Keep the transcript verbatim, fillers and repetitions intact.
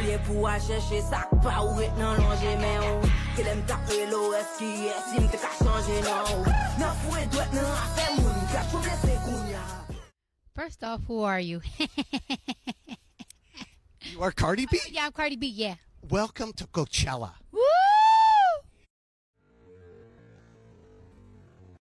Ye pou al chèche sa k pa ou ret nan lonje men w. Ke lè m t ap rele w, èske yè si m te ka chanje non w? Nan foure dwèt nan afè moun, gad kote se kounya. First off, who are you? You are Cardi B? Yeah, I'm Cardi B, yeah. Welcome to Coachella.